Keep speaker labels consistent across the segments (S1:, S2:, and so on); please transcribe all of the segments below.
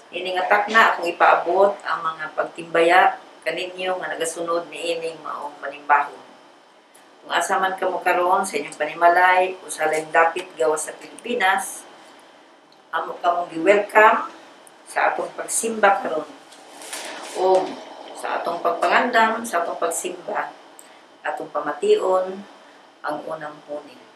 S1: Ini nga takna akong ipaabot ang mga pagtimbaya kaninyo nga nagasunod niining maong panimbahon. Kung asa man kamo karon sa inyong panimalay o sa laing dapit gawas sa Pilipinas, amo kamong gi-welcome sa atong pagsimba karon. O sa atong pagpangandam, sa atong pagsimba, atong pamation ang unang huni.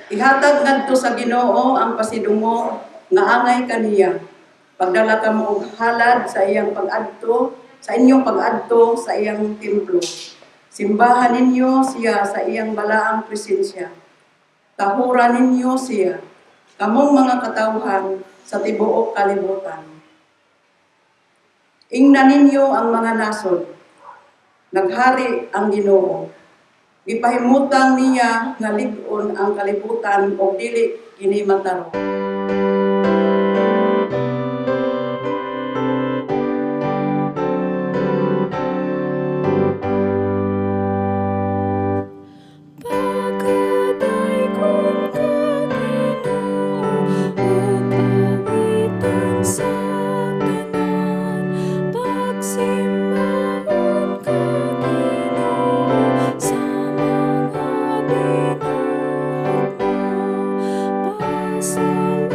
S2: Ihatag ngadto sa Ginoo ang pasidungog nga angay kaniya. Pagdala kamo og halad sa iyang pag-adto, sa inyong pag-adto sa iyang templo. Simbahan ninyo siya sa iyang balaang presensya. Tahura ninyo siya, kamong mga katawhan sa tibuok kalibutan. Ingna ninyo ang mga nasod. Naghari ang Ginoo. Gipahimutang niya nga lig-on ang kalibutan ug dili kini matarong.
S3: Pagkadaykon ka, Ginoo, ug awitan sa tanan. Pagsimbahon ka, Ginoo, sa mga binuhat mo. Pasalamat.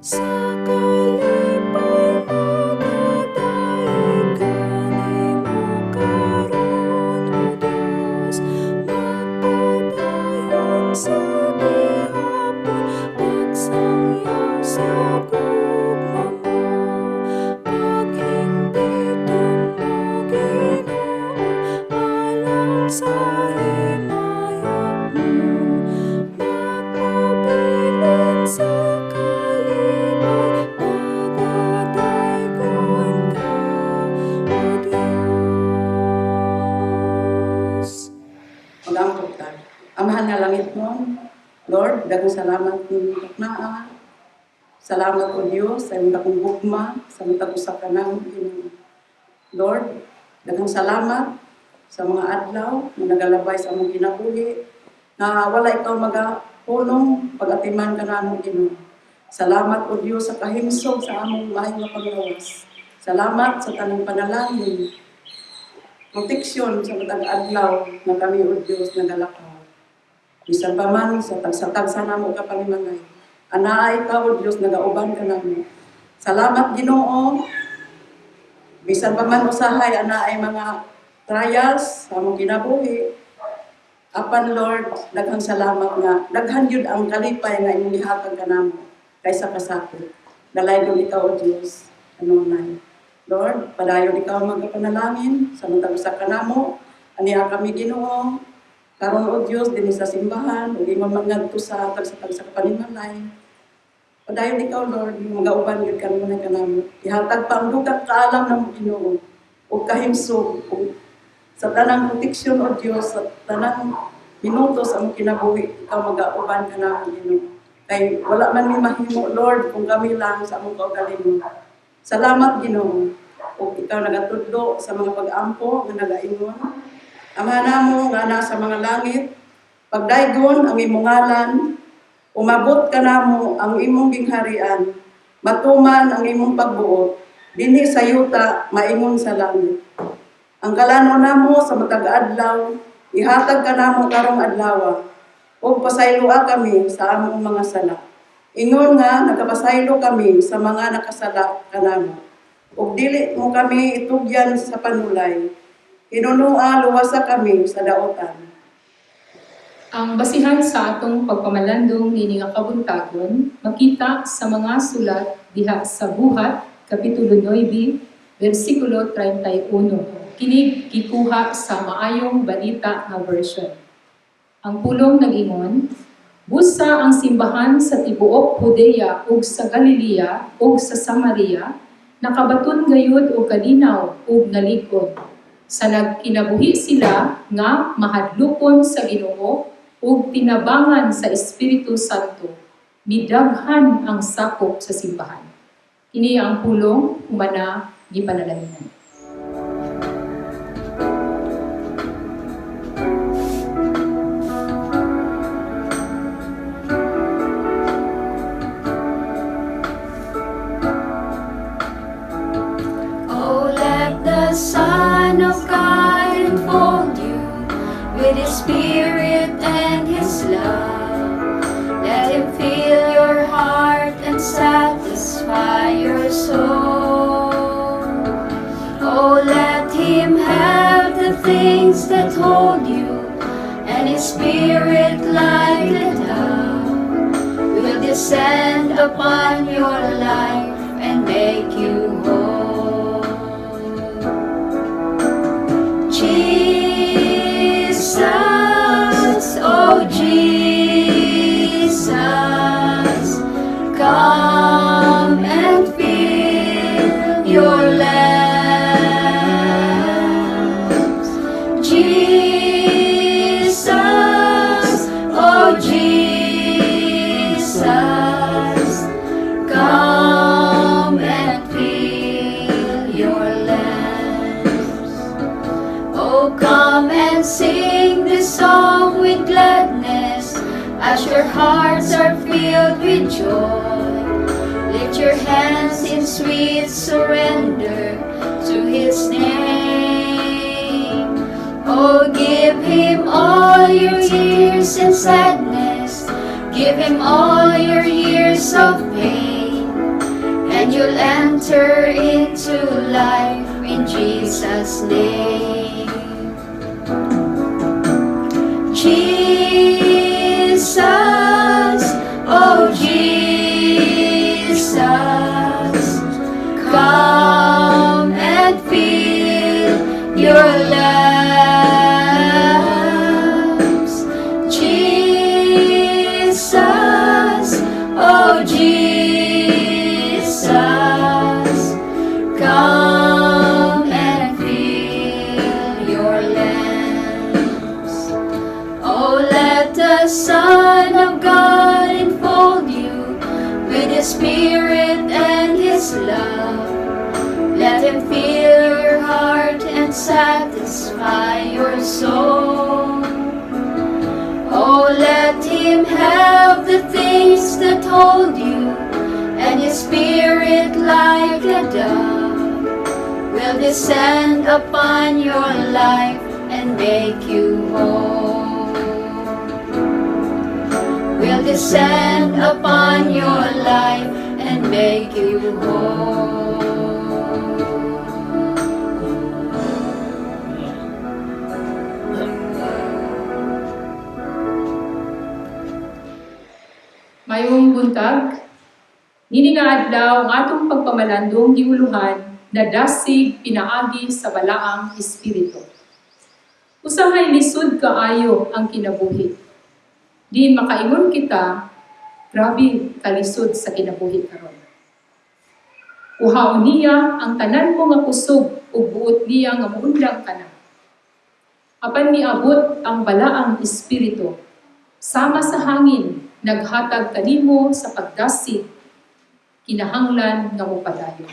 S3: Sa kalipay magadayeg kanimo karon, O Dios, magpadayon sa gihapon pagsangyaw sa gugma mo. Paghingpiton mo, Ginoo, alang sa himaya mo. Magpabilin sa kalipay, pagadaygon ka, O Dios.
S2: Mag-ampo ta. Amahan nga langitnon, Lord, daghang salamat ning taknaa. Salamat, O Dios, sa imong dakong gugma sa matag usa ka namo, Ginoo. Lord, daghang salamat sa mga adlaw nga nagalabay sa among kinabuhi na wala ikaw magapunong pag-atiman kanamo, Ginoo. Salamat, O Dios, sa kahimsog sa among maayo nga paglawas. Salamat sa tanang panalangin, proteksyon sa matag adlaw nga kami, O Dios, nagalakaw. Bisan pa man sa tagsa-tagsa namo ka panimalay, anaa ikaw, O Dios, nagauban kanamo. Salamat, Ginoo. Bisan pa man usahay anaay mga trials sa among kinabuhi, apan Lord, daghang salamat nga daghan gyud ang kalipay nga imong gihatag kanamo kaysa kasakit. Dalaygon ikaw, O Dios, kanunay. Lord, padayon ikaw magapanalangin sa matag usa kanamo. Aniya kami, Ginoo, karon, O Dios, dinhi sa simbahan ug ingon man ngadto sa tagsa-tagsa ka panimalay. Padayon ikaw, Lord, magauban gyud kanunay kanamo. Ihatag pa ang dugang kaalam namo, Ginoo, ug kahimsog ug sa tanang proteksyon, O Dios, sa tanang minuto sa among kinabuhi, ikaw magauban kanamo, Ginoo. Kay wala man mi mahimo, Lord, kung kami lang sa among kaugalingon. Salamat, Ginoo. Ug ikaw nagatudlo sa mga pag-ampo nga nagaingon: Ama namo nga nasa mga langit, pagdaygon ang imong ngalan, umabot kanamo ang imong gingharian, matuman ang imong pagbuot, dinhi sa yuta maingon sa langit. Ang kalanon namo sa matag adlaw, ihatag kanamo karong adlaw, ug pasayloa kami sa among mga sala, ingon nga nagapasaylo kami sa mga nakasala kanamo. Ug dili mo kami itugyan sa panulay, hinunoa luwasa kami sa daotan.
S4: Ang basihan sa atong pagpamalandong niini nga kabuntagon makita sa mga sulat diha sa Buhat, Kapitulo 9, versikulo 31. Kini gikuha sa Maayong Balita nga version. Ang pulong nag-ingon, "Busa ang simbahan sa tibuok Judea ug sa Galilea ug sa Samaria nakabaton gayud og kalinaw ug nalig-on, sa nagkinabuhi sila nga mahadlokon sa Ginoo ug tinabangan sa Espiritu Santo, midaghan ang sakop sa simbahan." Kini ang pulong humana gipanalanginan.
S3: Oh, let the Son of God enfold you with His Spirit and His love. Let Him fill your heart and satisfy your soul. Oh, let Him have the things that hold you, and His Spirit, like a dove, will descend upon your life and make you whole. Jesus, oh Jesus, come and fill your lamps. Jesus, oh Jesus, come and fill your lamps. Oh, come and sing this song with gladness as your hearts are filled with joy. Lift your hands in sweet surrender to His name. Oh, give Him all your tears and sadness. Give Him all your years of pain. you'll enter into life in Jesus' name. Jesus, oh Jesus, come and fill your lamps. Jesus, oh Jesus, come and fill your lamps. Oh, let the Son of God enfold you with His Spirit and His love. Let Him fill your heart and satisfy your soul. Oh, let Him have the things that hold you, and His Spirit, like a dove, will descend upon your life and make you whole. Will descend upon your life and make you whole.
S4: Mayong buntag, nini nga adlaw ang atong pagpamalandong giuluhan na dasig pinaagi sa balaang espiritu. Usahay lisod kaayo ang kinabuhi. Diin makaingon kita, grabe kalisod sa kinabuhi karon. Kuhaon niya ang tanan mo nga kusog ug buot niya nga muundang ka na. Apan miabot ang balaang espiritu, sama sa hangin, naghatag kanimo sa pagdasig, kinahanglan nga mopadayon.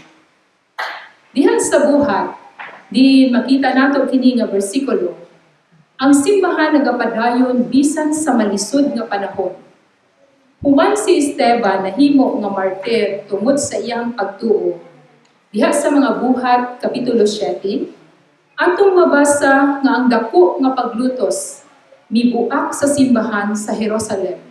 S4: Dihan sa Buhat, di makita nato kini nga bersikulo, ang simbahan nagapadayon bisan sa malisod nga panahon. Human si Esteban nahimo nga martir tungod sa iyang pagtuo, diha sa mga Buhat kapitulo 7, atong mabasa nga ang dako nga paglutos mibuak sa simbahan sa Jerusalem.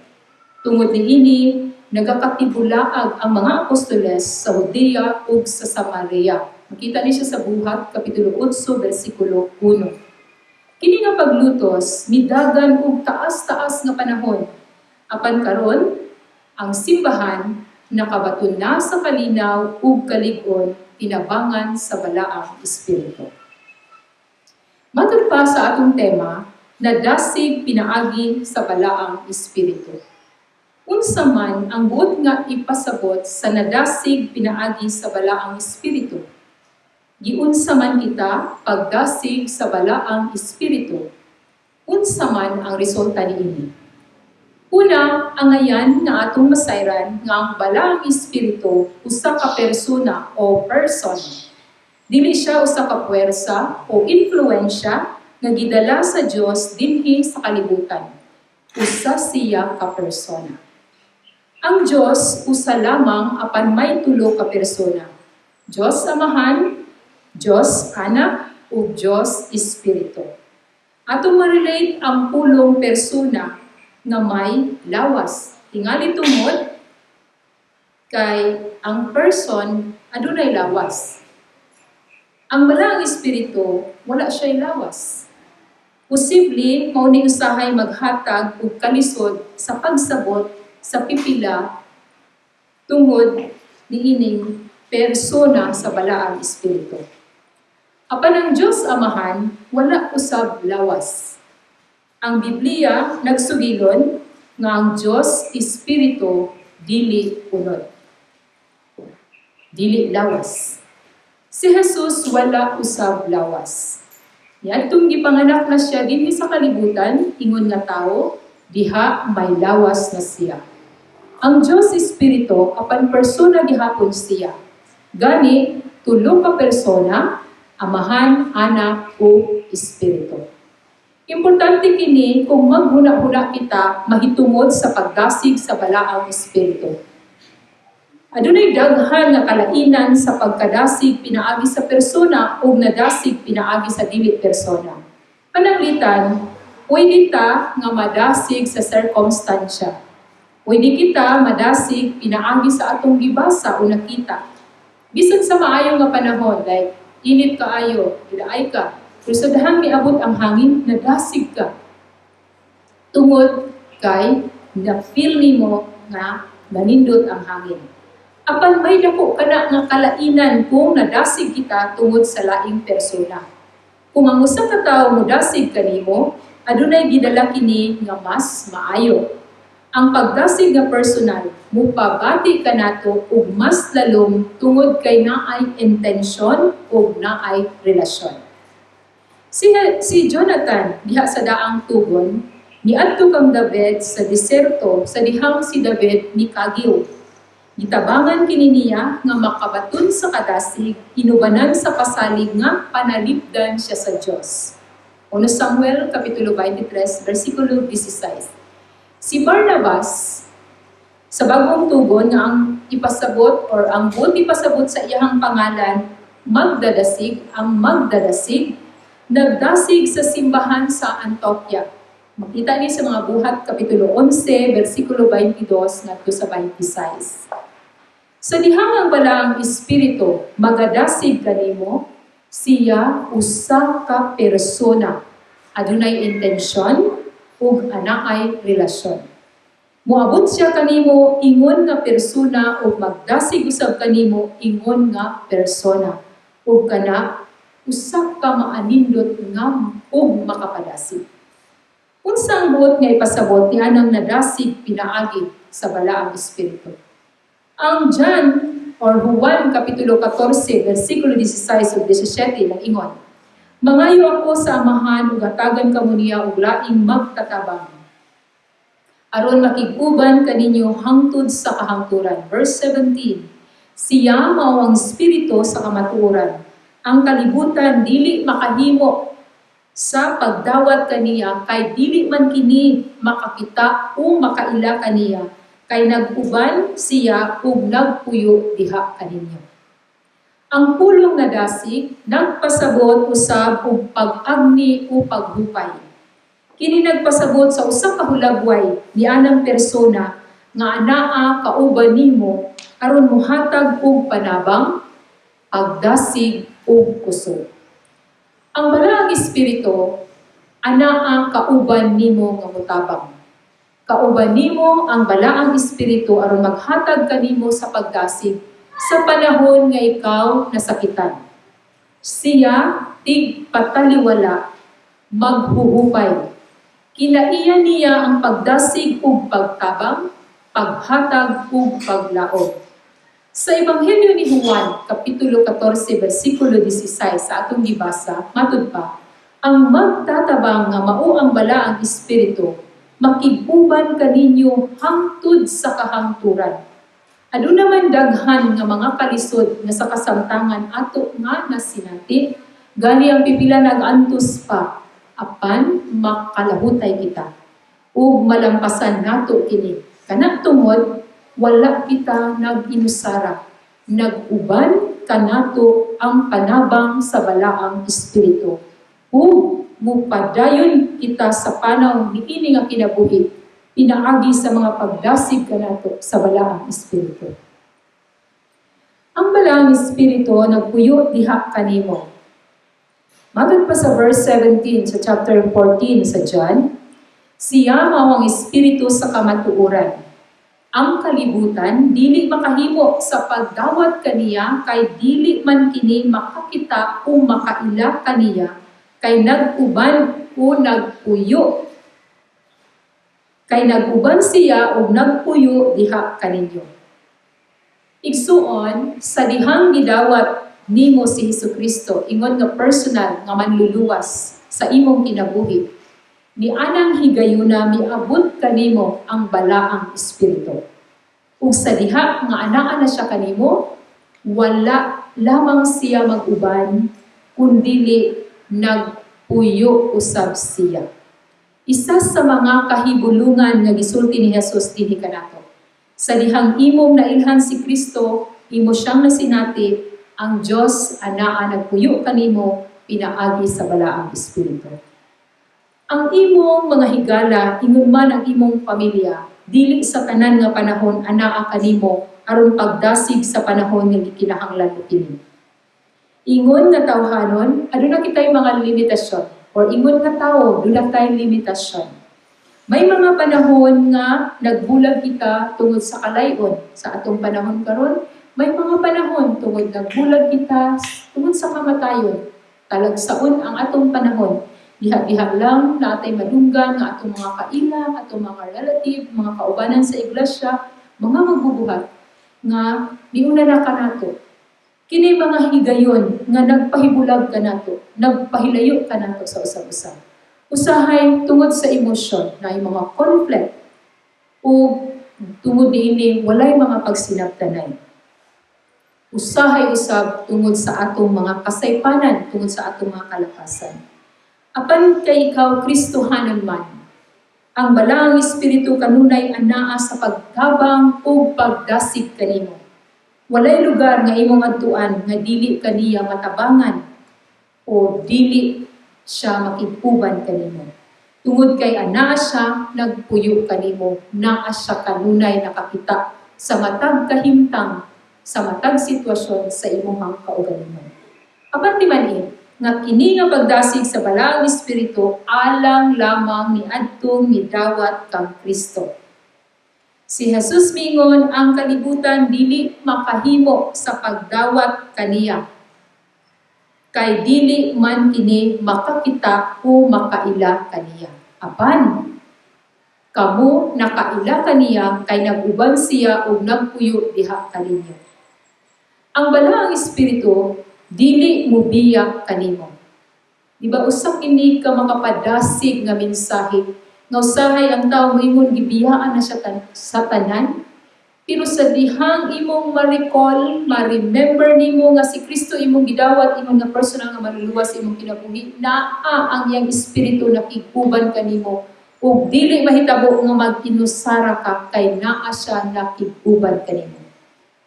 S4: Tungod niini, nagakatibulaag ang mga apostoles sa Judea ug sa Samaria. Makita ni siya sa Buhat, Kapitulo 8, versikulo 1. Kini nga paglutos, midagan og taas-taas nga panahon. Apan karon, ang simbahan nakabaton na sa kalinaw ug kalig-on tinabangan sa balaang espiritu. Matud pa sa atong tema, nadasig pinaagi sa balaang espiritu. Unsa man ang buot nga ipasabot sa nadasig pinaagi sa balaang espiritu? Giunsa man kita pagdasig sa balaang espiritu? Unsa man ang resulta niini? Una, angayan nga atong masayran nga ang balaang espiritu usa ka persona o person. Dili siya usa ka puwersa o impluwensya nga gidala sa Dios dinhi sa kalibutan. Usa siya ka persona. Ang Dios usa lamang apan may tulo ka persona. Dios Amahan, Dios Anak, ug Dios Espiritu. Atong ma-relate ang pulong persona nga may lawas. Tingali tungod kay ang person adunay lawas. Ang balaang espiritu wala siya'y lawas. Posible mao ni usahay maghatag og kalisod sa pagsabot sa pipila tungod niining persona sa balaang espiritu. Apan ang Dios Amahan wala usab lawas. Ang Biblia nagsugilon nga ang Dios Espiritu dili unod. Dili lawas. Si Jesus wala usab lawas. Niadtong gipanganak na siya dinhi sa kalibutan, ingon nga tawo, diha may lawas na siya. Ang Dios Espiritu apan persona gihapon siya. Gani tulo ka persona, Amahan, Anak ug Espiritu. Importante kini kung maghuna-huna kita mahitungod sa pagdasig sa balaang espiritu. Adunay daghan nga kalainan sa pagkadasig pinaagi sa persona ug nadasig pinaagi sa dili persona. Pananglitan, pwede ta nga madasig sa sirkumstansya. Pwede kita madasig pinaagi sa atong gibasa o nakita. Bisan sa maayo nga panahon, like init kaayo, gilaay ka, pero sa dihang miabot ang hangin, nadasig ka. Tungod kay na-feel nimo nga nanindot ang hangin. Apan may dako kana nga kalainan kung nadasig kita tungod sa laing persona. Kung ang usa ka tawo modasig kanimo, adunay gidala kini nga mas maayo. Ang pagdasig nga personal mupabati kanato og mas lalom tungod kay naay intensyon ug naay relasyon. Si Jonathan diha sa Daang Tugon niadto kang David sa diserto sa dihang si David nikagiw. Gitabangan kini niya nga makabaton sa kadasig, inubanan sa pasalig nga panalipdan siya sa Dios. 1 Samuel Kapitulo 23, versikulo 16. Si Barnabas, sa Bagong Tugon nga ang ipasabot or ang buot ipasabot sa iyahang pangalan, magdadasig, ang magdadasig, nagdasig sa simbahan sa Antioquia. Makita ni sa mga Buhat Kapitulo 11, versikulo 22 ngadto sa 26. Sa dihang ang Balaang Espiritu magadasig kanimo, siya usa ka persona. Adunay intensyon ug anaay relasyon. Moabot siya kanimo ingon nga persona ug magdasig usab kanimo ingon nga persona. Ug kana usa ka maanindot nga ug makapadasig. Unsa ang buot nga ipasabot ni anang nadasig pinaagi sa Balaang Espiritu? Ang John or Juan Kapitulo 14, versikulo 16 ug 17 nag-ingon, "Mangayo ako sa Amahan ug hatagan kamo niya og laing magtatabang aron makig-uban kaninyo hangtod sa kahangturan." Verse 17, "Siya mao ang Espiritu sa kamatuoran. Ang kalibutan dili makahimo sa pagdawat kaniya kay dili man kini makakita o makaila kaniya, kay nag-uban siya ug nagpuyo diha kaninyo." Ang pulong na dasig nagpasabot usab og pag-agni o paghupay. Kini nagpasabot sa usa ka hulagway ni anang persona nga anaa kauban nimo aron mohatag og panabang, pagdasig ug kusog. Ang Balaang Espiritu anaa kauban nimo nga motabang. Kauban nimo ang Balaang Espiritu aron maghatag kanimo sa pagdasig sa panahon nga ikaw nasakitan. Siya tigpataliwala, maghuhupay. Kinaiya niya ang pagdasig ug pagtabang, paghatag ug paglaom. Sa Ebanghelyo ni Juan, Kapitulo 14, versikulo 16 sa atong gibasa, matud pa, ang magtatabang nga mao ang Balaang Espiritu, makig-uban kaninyo hangtod sa kahangturan. Aduna man daghan nga mga kalisod nga sa kasamtangan ato nga nasinati, gani ang pipila nag-antos pa, apan makalahutay kita ug malampasan nato kini. Kana tungod wala kita nag-inusara, nag-uban kanato ang panabang sa Balaang Espiritu. Ug mupadayon kita sa panaw niini nga kinabuhi pinaagi sa mga pagdasig kanato sa Balaang Espiritu. Ang Balaang Espiritu nagpuyo diha kanimo. Matod pa sa verse 17 sa chapter 14 sa John, "Siya mao ang Espiritu sa kamatuoran. Ang kalibutan dili makahimo sa pagdawat kaniya kay dili man kini makakita o makaila kaniya kay nag-uban o nagpuyo. Kay nag-uban siya og nagpuyo diha kaninyo." Igsuon, sa dihang gidawat nimo si Hesukristo ingon nga personal nga manluluwas sa imong kinabuhi, ni anang higayuna miabot kanimo ang Balaang Espiritu. Ug sa diha nga anaa na siya kanimo, wala lamang siya mag-uban, kundili nagpuyo usab siya. Isa sa mga kahibulungan nga gisulti ni Jesus dinhi kanato. Sa dihang imong nailhan si Kristo, imo siyang nasinati, ang Dios anaa nagpuyo kanimo pinaagi sa Balaang Espiritu. Ang imong mga higala, ingon man ang imong pamilya, dili sa tanan nga panahon anaa kanimo aron pagdasig sa panahon nga gikinahanglan mo kini. Ingon nga tawhanon, aduna kitay mga limitasyon, or ingon nga tawo, duna tay limitasyon. May mga panahon nga nagbulag kita tungod sa kalayon sa atong panahon karon, may mga panahon tungod nagbulag kita tungod sa kamatayon. Talagsaon ang atong panahon. Diha-diha lang natay madunggan nga atong mga kaila, atong mga relative, mga kaubanan sa iglesia, mga magbubuhat nga miuna na kanato. Kini mga higayon nga nagpahibulag kanato, nagpahilayo kanato sa usab-usab. Usahay tungod sa emosyon na mga conflict o tungod niini walay mga pagsinabtanay. Usahay usab tungod sa atong mga kasaypanan, tungod sa atong mga kalakasan. Apan kay ikaw Kristohanon man, ang Balaang Espiritu kanunay anaa sa pagtabang ug pagdasig kanimo. Walay lugar nga imong adtuan nga dili kaniya matabangan o dili siya makig-uban kanimo. Tungod kay anaa siya nagpuyo kanimo, naa siya kanunay nakakita sa matag kahimtang, sa matag sitwasyon sa imong kaugalingon. Apan ti man eh, nga kini nga pagdasig sa Balaang Espiritu alang lamang ni adtong midawat kang Kristo. Si Jesus mingon, ang kalibutan dili makahimo sa pagdawat kaniya, kay dili man kini makakita o makaila kaniya. Apan kamo nakaila kaniya kay nag-uban siya og nagpuyo diha kaninyo. Ang Balaang Espiritu dili mubiya kanimo. Di ba usa kini ka makapadasig nga mensahe nga usahay ang tao moingon gibiyaan na siya sa tanan, pero sa dihang imong ma-recall, ma-remember nimo nga si Kristo imong gidawat, imong nga personal nga manluluwas sa imong kinabuhi, naa ang iyang espiritu nakig-uban kanimo ug dili mahitabo nga mag-inusara ka kay naa siya nakig-uban kanimo.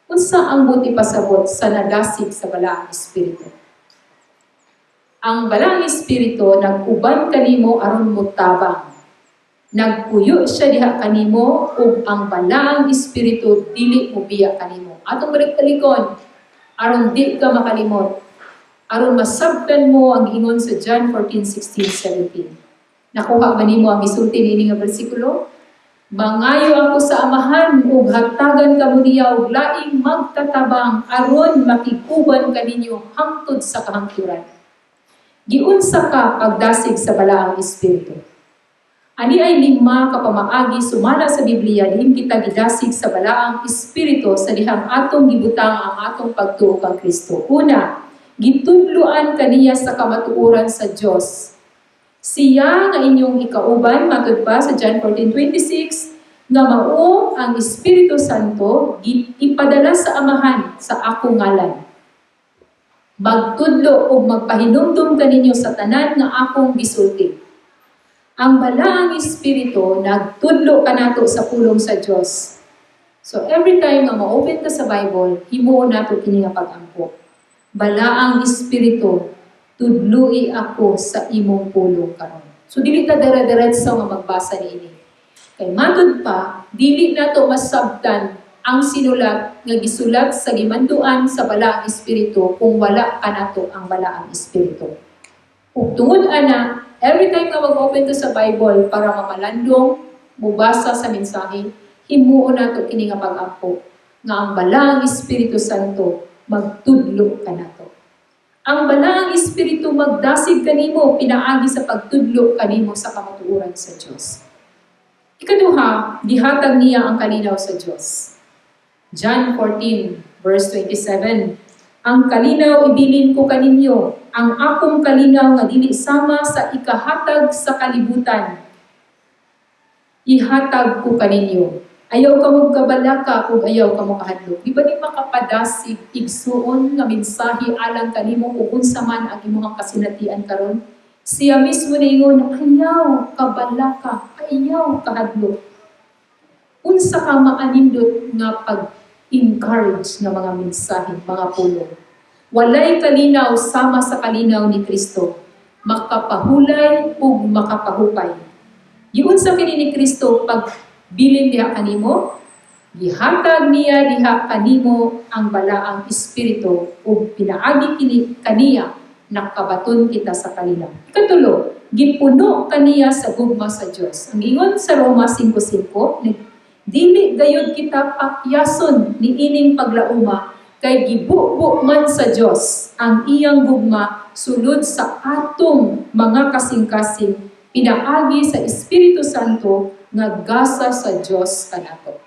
S4: Unsa ang buot ipasabot sa nadasig sa Balaang Espiritu? Ang Balaang Espiritu nag-uban kanimo aron motabang. Nagpuyo siya diha kanimo ug ang Balaang Espiritu dili mobiya kanimo. Atong balik-balikon aron di ka makalimot. Aron masabtan mo ang ingon sa John 14:16, 17. Nakuha ba nimo ang gisulti niini nga bersikulo? Mangayo ako sa Amahan ug hatagan kamo niya og laing magtatabang aron makig-uban kaninyo hangtod sa kahangturan. Giunsa ka pagdasig sa Balaang Espiritu? Ani ay lima ka pamaagi sumala sa Biblia diin kita gidasig sa Balaang Espiritu sa dihang atong gibutang ang atong pagtuo kang Kristo. Una, gitudloan kaniya sa kamatuoran sa Dios. Siya nga inyong ikauban, matud pa sa John 14:26, nga mao ang Espiritu Santo ipadala sa Amahan sa akong ngalan. Magtudlo ug magpahinumdum kaninyo sa tanan nga akong gisulti. Ang Balaang Espiritu nagtudlo kanato sa pulong sa Dios. So every time nga ma-open ka sa Bible, himuon nato kini nga pag-ampo. Balaang Espiritu, tudloi ako sa imong pulong karon. So dili ta dire-diretso nga magbasa niini. Kay matud pa, dili nato masabtan ang sinulat nga gisulat sa gimanduan sa Balaang Espiritu kung wala kanato ang Balaang Espiritu. Ug tungod ana, every time nga mag-open to sa Bible para mamalandong, mubasa sa mensahe, himuon nato kini nga pag-ampo nga ang Balaang Espiritu Santo magtudlo kanato. Ang Balaang Espiritu magdasig kanimo pinaagi sa pagtudlo kanimo sa kamatuoran sa Dios. Ikaduha, gihatag niya ang kalinaw sa Dios. John 14 verse 27: "Ang kalinaw ibilin ko kaninyo, ang akong kalinaw nga dili sama sa ikahatag sa kalibutan. Ihatag ko kaninyo. Ayaw kamo kabalaka ug ayaw kamo kahadlok." Di ba ni makapadasig, igsuon, nga mensahe alang kanimo kung unsa man ang imong kasinatian karon? Siya mismo niingon, "Ayaw kabalaka, ayaw kahadlok." Unsa ka maanindot nga pag-encourage nga mga mensahe, mga pulong. Walay kalinaw sama sa kalinaw ni Kristo, makapahulay ug makapahupay. Giunsa kini ni Kristo pagbilin diha kanimo? Gihatag niya diha kanimo ang Balaang Espiritu ug pinaagi kini kaniya nakabaton kita sa kalinaw. Ikatulo, gipuno kaniya sa gugma sa Dios. Ang ingon sa Roma 5:5, dili gayud kita pakyason niining paglauma kay gibubo man sa Dios ang iyang gugma sulod sa atong mga kasing-kasing pinaagi sa Espiritu Santo nga gasa sa Dios kanato.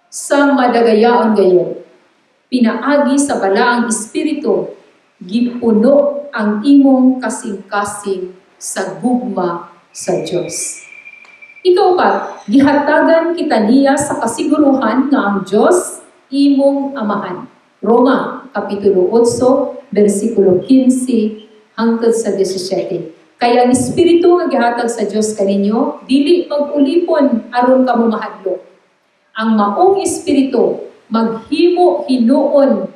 S4: Sa madagayaon gayud, pinaagi sa Balaang Espiritu, gipuno ang imong kasing-kasing sa gugma sa Dios. Ikaupat, gihatagan kita niya sa kasiguruhan nga ang Dios imong amahan. Roma, Kapitulo 8, versikulo 15 hangtod sa 17. Kay ang Espiritu nga gihatag sa Dios kaninyo, dili mag-ulipon aron kamo mahadlok. Ang maong Espiritu maghimo hinuon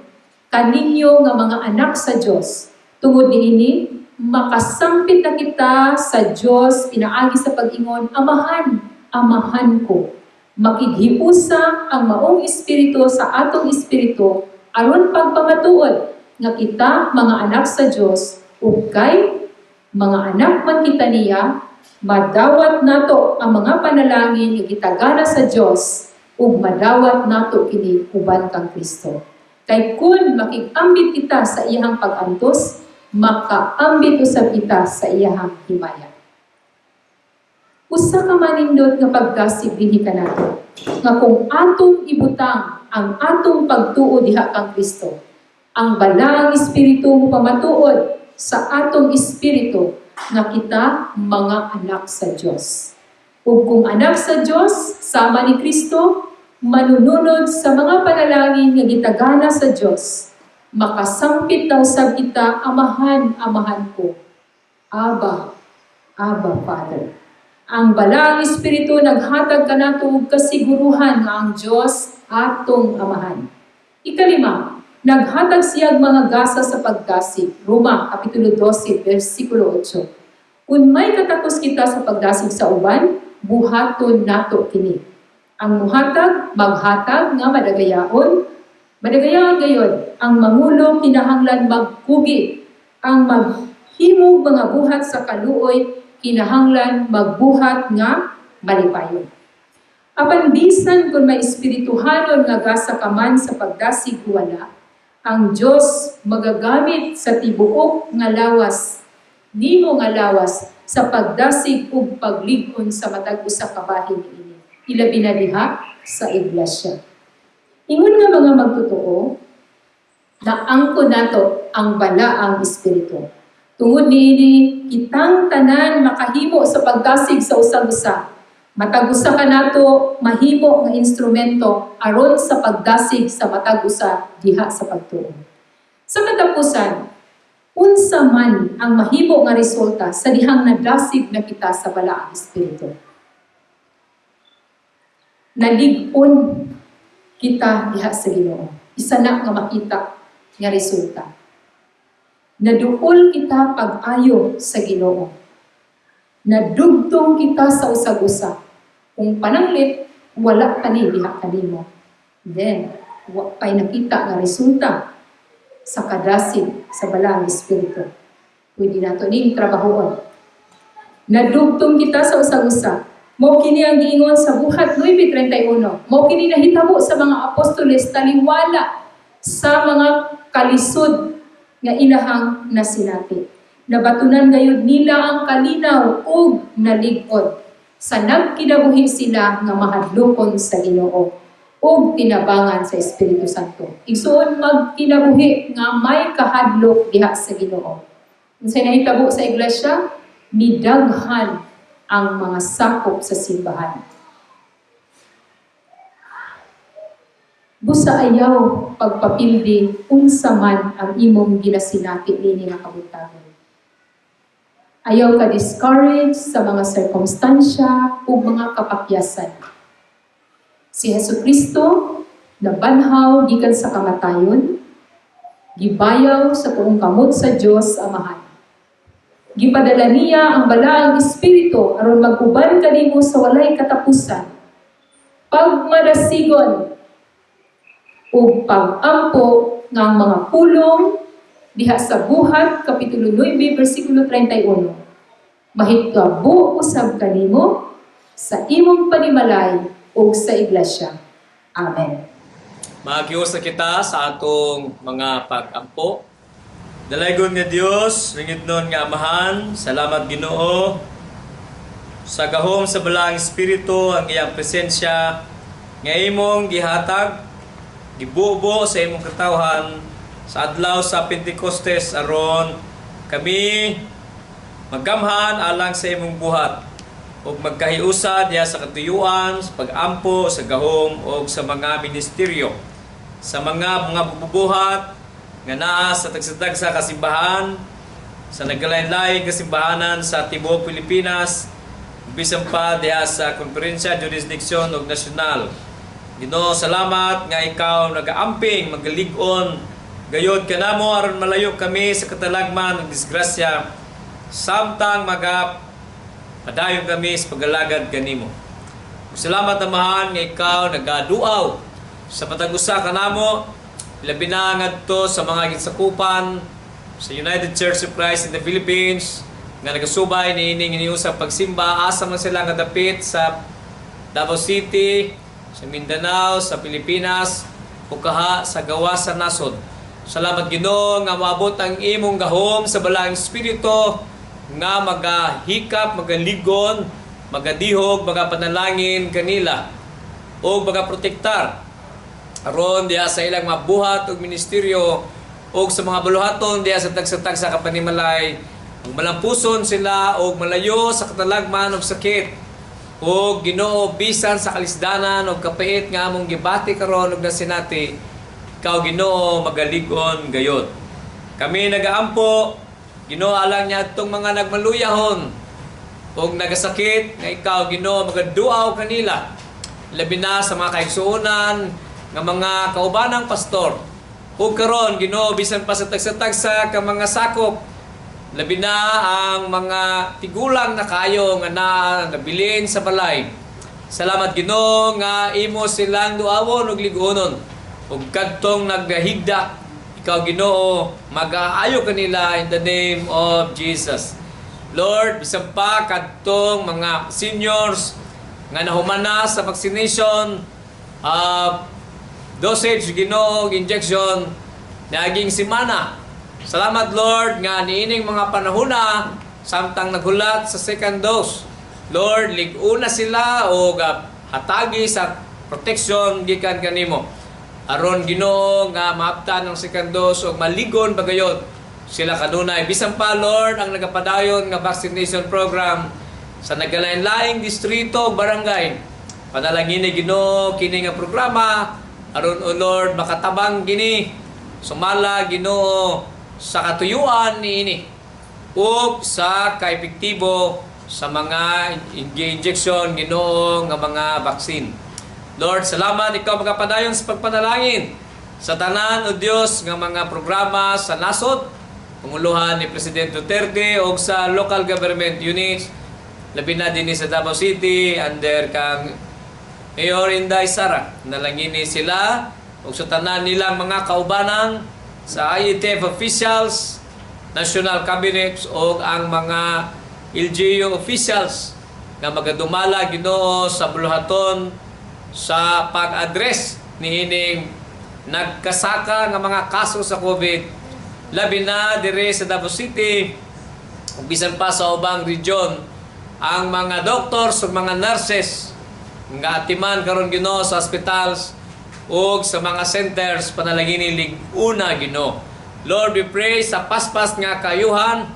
S4: kaninyo nga mga anak sa Dios. Tungod niini, makasampit na kita sa Dios pinaagi sa pag-ingon, "Amahan, Amahan ko." Makighiusa ang maong Espiritu sa atong espiritu aron pagpamatuod nga kita mga anak sa Dios, ug kay mga anak man kita niya, madawat nato ang mga panalangin nga gitagana sa Dios ug madawat nato kini uban kang Kristo. Kay kun makig-ambit kita sa iyang pag-antos, makaambit usab kita sa iyang himaya. Usa ka manindot nga pagdasig dinhi kanato, nga kung atong ibutang ang atong pagtuo diha kang Kristo, ang Balaang Espiritu mo pamatuod sa atong espiritu nga kita mga anak sa Dios. Ug kung anak sa Dios, sama ni Kristo, manununod sa mga panalangin nga gitagana sa Dios, makasampit na usab kita, "Amahan, Amahan ko." Abba, Abba, Father. Ang Balaang Espiritu naghatag kanato og kasiguruhan nga ang Dios atong Amahan. Ikalima, naghatag siya og mga gasa sa pagdasig. Roma, Kapitulo 12, versikulo 8. Kung may katakos kita sa pagdasig sa uban, buhaton nato kini. Ang muhatag, maghatag nga madagayaon. Madagayaon gayod, ang mangulo kinahanglan magkugi. Ang maghimog mga buhat sa kaluoy, kinahanglan magbuhat nga malipayon. Apan bisan kung may espirituhanon nga gasa ka man sa pagdasig o wala, ang Dios magagamit sa tibuok nga lawas, nimo nga lawas, sa pagdasig ug paglig-on sa matag usa ka bahin niini. Ilabi na diha sa iglesia. Ingon nga mga magtotoo, naangko nato ang Balaang Espiritu. Tungod niini, kitang tanan makahimo sa pagdasig sa usag-usa. Matag usa kanato mahimo nga instrumento aron sa pagdasig sa matag usa diha sa pagtuo. Sa katapusan, unsa man ang mahimo nga resulta sa dihang nadasig na kita sa Balaang Espiritu? Nalig-on kita diha sa Ginoo. Isa na nga makita nga resulta. Naduol kita pag-ayo sa Ginoo. Nadugtong kita sa usag-usa. Kung pananglit, wala pa ni diha kanimo. Then, wa pa'y nakita nga resulta sa kadasig sa Balaang Espiritu. Pwede nato ning trabahoon. Nadugtong kita sa usag-usa. Mao kini ang giingon sa Buhat 9:31. Mao kini nahitabo sa mga apostoles taliwala sa mga kalisod nga ilahang nasinati. Nabatunan gayud nila ang kalinaw ug nalig-on sa nagkinabuhi sila nga mahadlokon sa Ginoo ug tinabangan sa Espiritu Santo. Igsuon, magkinabuhi nga may kahadlok diha sa Ginoo. Unsay nahitabo sa iglesia? Midaghan ang mga sakop sa simbahan. Busa ayaw pagpapildi unsa man ang imong ginasinati nini nga kabuntagon. Ayaw ka discourage sa mga sirkumstansya ug mga kapakyasan. Si Hesus Kristo nabanhaw gikan sa kamatayon, gibayaw sa tuong kamot sa Dios Amahan. Gipadala niya ang Balaang Espiritu aron mag-uban kanimo sa walay katapusan. Pagmadasigon ug pag-ampo nga ang mga pulong diha sa Buhat kapitulo 9 bersikulo 31 mahitabo usab kanimo sa imong panimalay ug sa iglesia. Amen.
S5: Maagiusa kita sa atong mga pag-ampo.
S6: Dalaygon nga Dios, langitnon nga Amahan, salamat Ginoo sa gahom sa Balaang Espiritu, ang iyang presensya nga imong gihatag, gibubo sa imong katawhan sa adlaw sa Pentecostes aron kami maggamhan alang sa imong buhat ug magkahiusa diha sa katuyuan, sa pag-ampo, sa gahom ug sa mga ministeryo, sa mga bubuhat nga naa sa tagsa-tagsa kasimbahan, sa nagkalain-laing kasimbahanan sa tibuok Pilipinas, bisan pa diha sa konferensya, jurisdiksyon ug nasyonal. Ginoo, salamat nga ikaw nagaamping, magalig-on gayod kanamo aron malayo kami sa katalagman ug disgrasya samtang maga padayon kami sa pagalagad kanimo. Salamat, Amahan, nga ikaw nagaduaw sa matag usa kanamo, labi na ngadto sa mga gisakupan sa United Church of Christ in the Philippines nga nagasubay niining iniusang pagsimba, asa man sila nga dapit sa Davao City, sa Mindanao, sa Pilipinas o kaha sa gawas sa nasod. Salamat, Ginoo, nga moabot ang imong gahom sa Balaang Espiritu nga magahikap, magaligon, magadihog, magapanalangin kanila o magaprotektar aron diha sa ilang mabuhat og ministeryo og sa mga buluhaton diha sa tagsa-tagsa ka panimalay, ug malampuson sila og malayo sa katalagman og sakit. Og Ginoo, bisan sa kalisdanan og kapait nga among gibati karon og nasinati, ikaw, Ginoo, magalig-on gayod. Kami nagaampo, Ginoo, alang niadtong mga nagmaluyahon og nagasakit nga ikaw, Ginoo, magaduaw kanila, labi na sa mga kaigsuonan nga mga kaubanang pastor. Ug karon, Ginoo, bisan pa sa tagsa-tagsa ka mga sakop, labi na ang mga tigulang na kayo nga na nabilin sa balay. Salamat, Ginoo, nga imo silang duawon ug liguonon, ug kadtong nagahigda, ikaw, Ginoo, mag-aayo kanila in the name of Jesus. Lord, bisan pa kadtong mga seniors nga nahumana sa vaccination dosage, Ginoo, injection niaging semana. Salamat, Lord, nga niining mga panahona samtang naghulat sa second dose. Lord, lig-una sila o hatagi sa protection gikan kanimo. Aron, Ginoo, nga maaptan ang second dose ug maligon bagayod sila kanunay. Bisan pa, Lord, ang nagapadayon nga vaccination program sa nagkalain-laing distrito, barangay. Panalangin ni Ginoo kini nga programa aron, O Lord, makatabang kini sumala, Ginoo, sa katuyuan niini ug sa kaepektibo sa mga injection, Ginoo, nga mga vaccine. Lord, salamat, ikaw magapadayon sa pagpanalangin sa tanan, O Dios, nga mga programa sa nasod, panguluhan ni President Duterte o sa local government units, labi na dinhi sa Davao City under kang Mayor Inday Sara. Nalangini sila ug sa tanan nilang mga kaubanan sa IATF officials, National Cabinets o ang mga LGU officials nga magadumala, Ginoo, sa buluhaton sa pag-address niining nagkasaka nga mga kaso sa COVID, labi na dire sa Davao City ug bisan pa sa ubang region. Ang mga doctors ug mga nurses nga atiman karon, Ginoo, sa hospitals ug sa mga centers, panalangini lig-una, Ginoo. Lord, we pray sa paspas nga kayuhan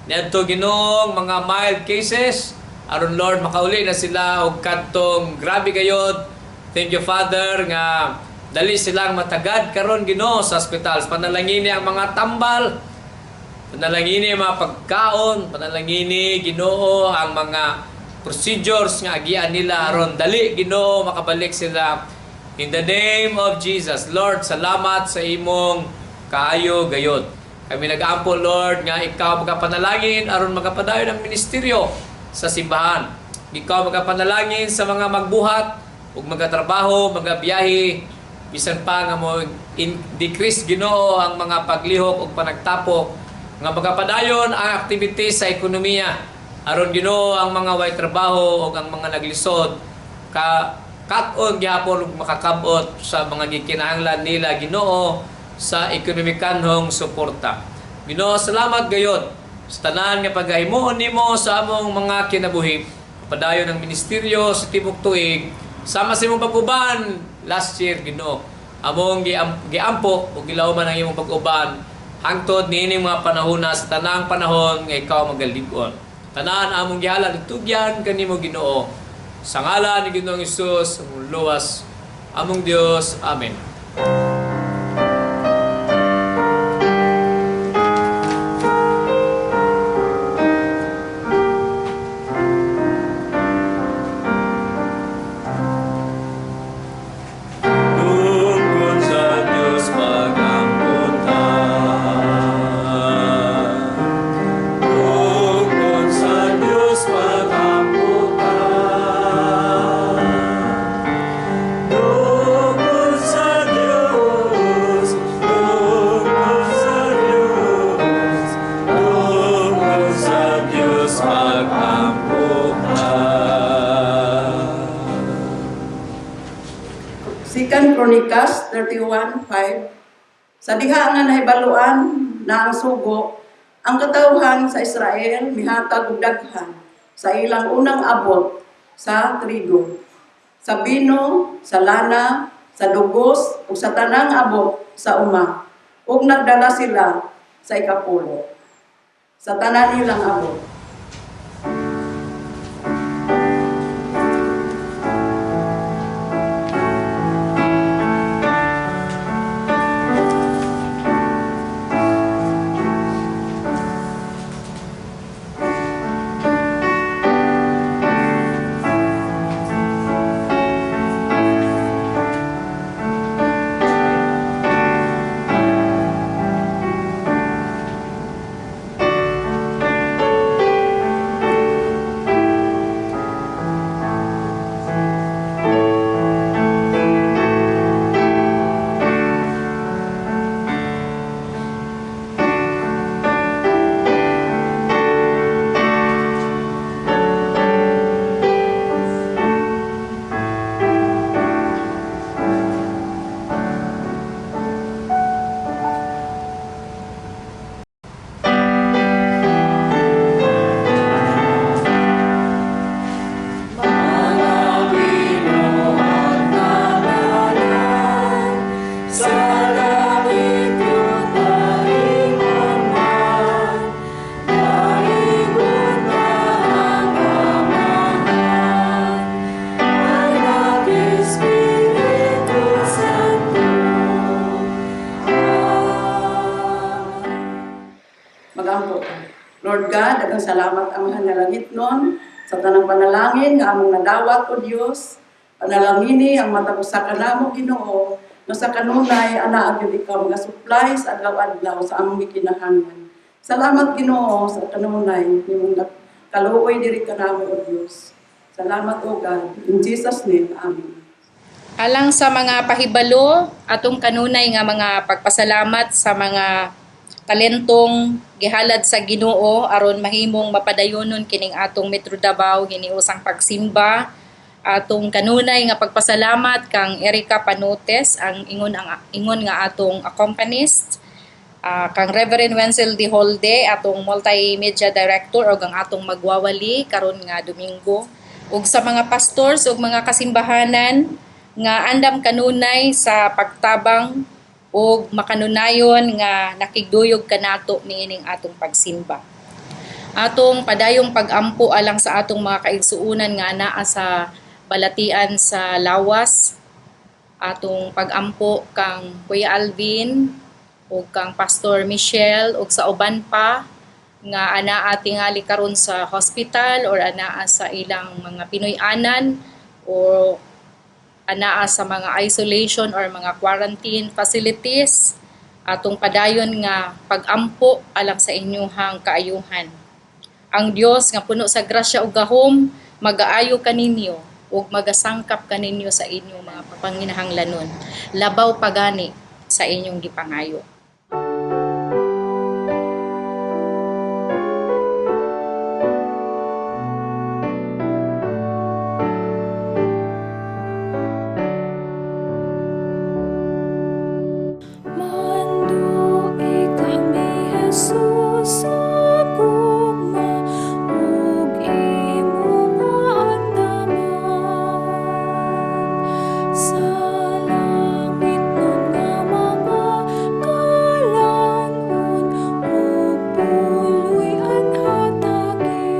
S6: niadto, Ginoo, mga mild cases aron, Lord, makauli na sila og kadtong grabe gayod. Thank you, Father, nga dali silang matagad karon, Ginoo, sa hospitals. Panalangini ang mga tambal. Panalangini ang mga pagkaon, panalangini, Ginoo, ang mga procedures nga agian nila aron dali, Ginoo, makabalik sila in the name of Jesus. Lord, salamat sa imong kaayo gayod. Kami nag-ampo, Lord, nga ikaw magapanalangin aron magapadayon ang ministeryo sa simbahan. Ikaw magapanalangin sa mga magbuhat
S5: ug magatrabaho, magabiyahe bisan pa nga mo in decrease, Ginoo, ang mga paglihok ug panagtapok, nga magapadayon ang activity sa ekonomiya aron, Ginoo, ang mga way trabaho ug ang mga naglisod ka kat-on gihapon ug makakabot sa mga gikinahanglan nila, Ginoo, sa ekonomikanhong suporta. Ginoo, salamat gayod sa tanan nga paghahimuon nimo sa among mga kinabuhi. Padayon ang ministeryo sa tibok tuig sama sa imong pag-uban last year, Ginoo. Among giampo ug gilauman ang imong pag-uban hangtod niining mga panahona, sa tanang panahon nga ikaw magalig-on. Tanan among gihalad, itugyan kanimo, Ginoo. Sa ngalan ni Ginoong Hesus, among luwas, among Dios. Amen. Tungkol sa Diyos mag-ampunta. Tungkol sa Diyos mag-ampunta. Tungkol sa Diyos, tungkol sa Diyos, tungkol sa Diyos mag-ampunta.
S2: Second Chronicles 31:5. Sa diha nga nahibaluan na ang sugo, ang katawhan sa Israel mihatag og daghan sa ilang unang abot sa trigo, sa bino, sa lana, sa dugos ug sa tanang abot sa uma, ug nagdala sila sa ikapulo sa tanan nilang abot.
S6: Sa langit ingon man, Daigon na ang Amahan, Anak, Espiritu Santo. Amen.
S2: Magampo ta. Lord God, daghang salamat, Amahan nga langitnon, sa tanang panalangin nga among nadawat, O Dios. Panalangini ang matag usa kanamo, Ginoo, nga sa kanunay anaa gyud ikaw mga supply sa adlaw-adlaw sa among gikinahanglan. Salamat, Ginoo, sa kanunay nimong kaluoy diri kanamo, O Dios. Salamat, O God. In Jesus name. Amen.
S4: Alang sa mga pahibalo, atong kanunay nga mga pagpasalamat sa mga talentong gihalad sa Ginoo aron mahimong mapadayonon kining atong Metro Davao hiniusang pagsimba. Atong kanunay nga pagpasalamat kang Erica Panotes, ang ingon nga atong accompanist, kang Reverend Wenzel D. Holde, atong multimedia director ug ang atong magwawali karon nga Domingo, ug sa mga pastors ug mga kasimbahanan nga andam kanunay sa pagtabang ug makanunayon nga nakigduyog kanato niining atong pagsimba. Atong padayong pagampo alang sa atong mga kaigsuonan nga anaa sa balatian sa lawas. Atong pagampo kang Kuya Alvin ug kang Pastor Michelle ug sa uban pa nga anaa tingali karon sa hospital or anaa sa ilang mga Pinoy-anan o anaa sa mga isolation or mga quarantine facilities. Atong padayon nga pagampo alang sa inyuhang kaayuhan. Ang Dios nga puno sa grasya ug gahom magaayo kaninyo.
S7: Ug magasangkap kaninyo sa inyong mga panginahanglanon, labaw pa gani sa inyong gipangayo.
S3: Manduoi kami, Jesus, sa gugma ug imong andaman sa langit nun nga mga kalan-on ug puloy-an hatagi.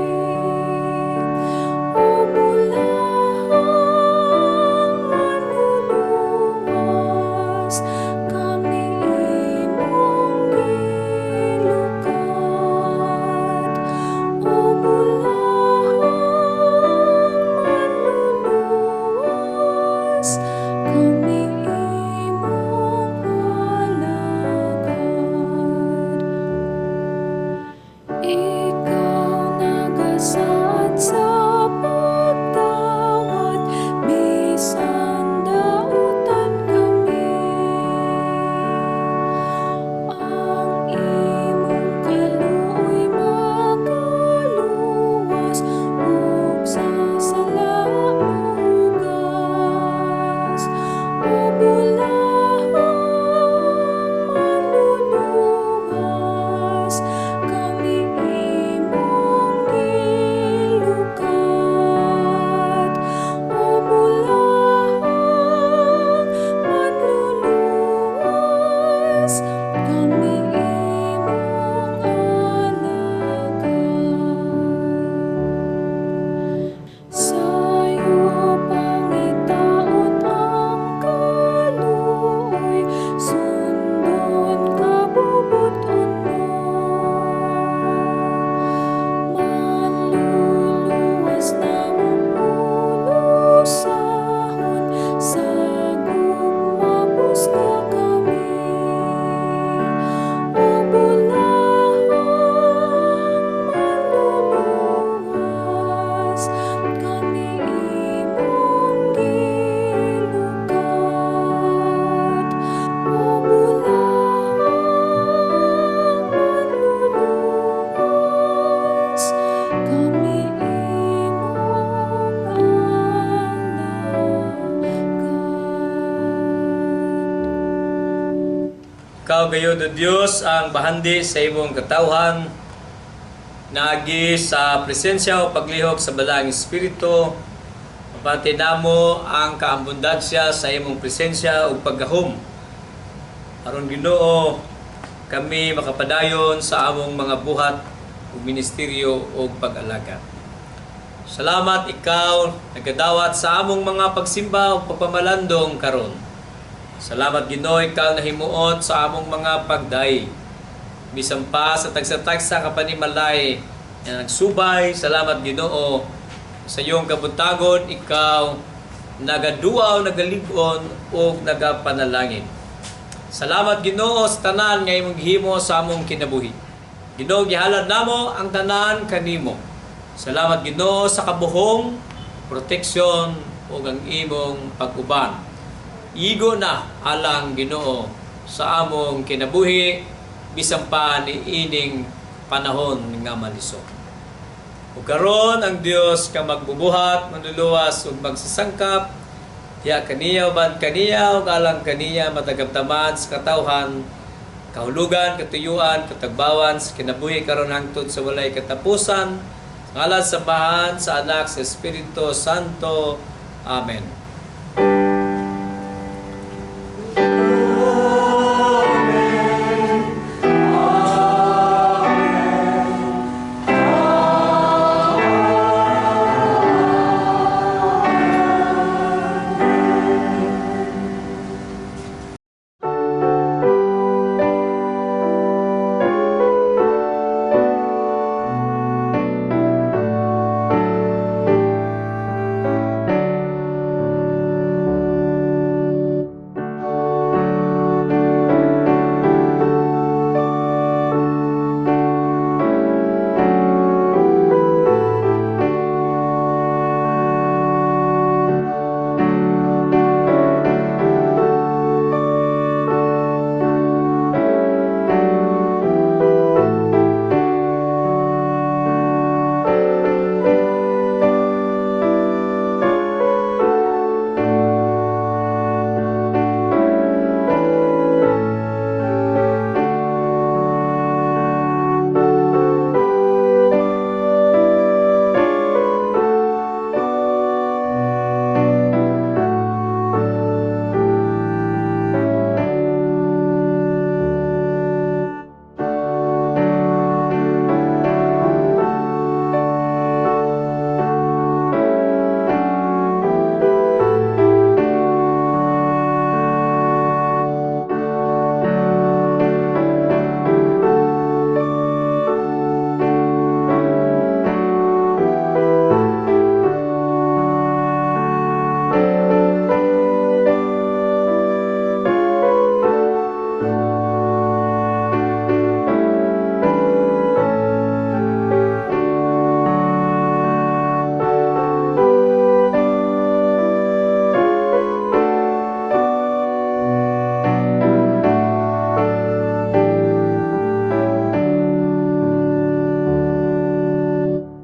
S3: O bulahang manluluwas, kami imong gilukat. O bulahang manluluwas, kami imong alagad. Ikaw nagasaad sa pagdawat, bisan dautan kami. Ang imong kaluoy magaluwas, ug sa sala mohugas. O bulahang manluluwas, kami imong gilukat. O bulahang manluluwas, kami imong alagad. Sayo pangitaon ang kaluoy, sundon kabubut-on mo. Manluluwas namong pulusahon, sa gugma pusga kami. O bulahang manluluwas, kami imong gilukat. O bulahang manluluwas, kami imong alagad.
S6: Ikaw gayud, O Dios, ang bahandi sa imong katawhan naagi sa presensya o paglihok sa Balaang Espiritu. Mabati namo ang kaabundansya sa imong presensya ug paggahom. Aron, Ginoo, kami makapadayon sa among mga buhat ug ministeryo ug pag-alagad. Salamat, ikaw nagadawat sa among mga pagsimba ug pagpamalandong karon. Salamat, Ginoo, ikaw nahimuot sa among mga pagday. Bisan pa sa tagsa-tagsa ka panimalay na nagsubay, salamat, Ginoo, sa iyong kabuntagon, ikaw nagaduaw, nagalig-on ug nagapanalangin. Salamat, Ginoo, sa tanan nga imong gihimo sa among kinabuhi. Ginoo, gihalad namo ang tanan kanimo. Salamat, Ginoo, sa kabuhong, proteksyon ug ang imong pag-uban. Igo na alang, Ginoo, sa among kinabuhi bisan pa ni ining panahon nga malisod. Ug karon ang Dios ka magbubuhat, manluluwas ug magsasangkap diha kaniya, uban kaniya ug alang kaniya matagabtaman sa katawhan kahulugan, katuyuan, katagbawan sa kinabuhi karon hangtod sa walay katapusan. Sa ngalan sa Amahan, sa Anak, sa Espiritu Santo. Amen.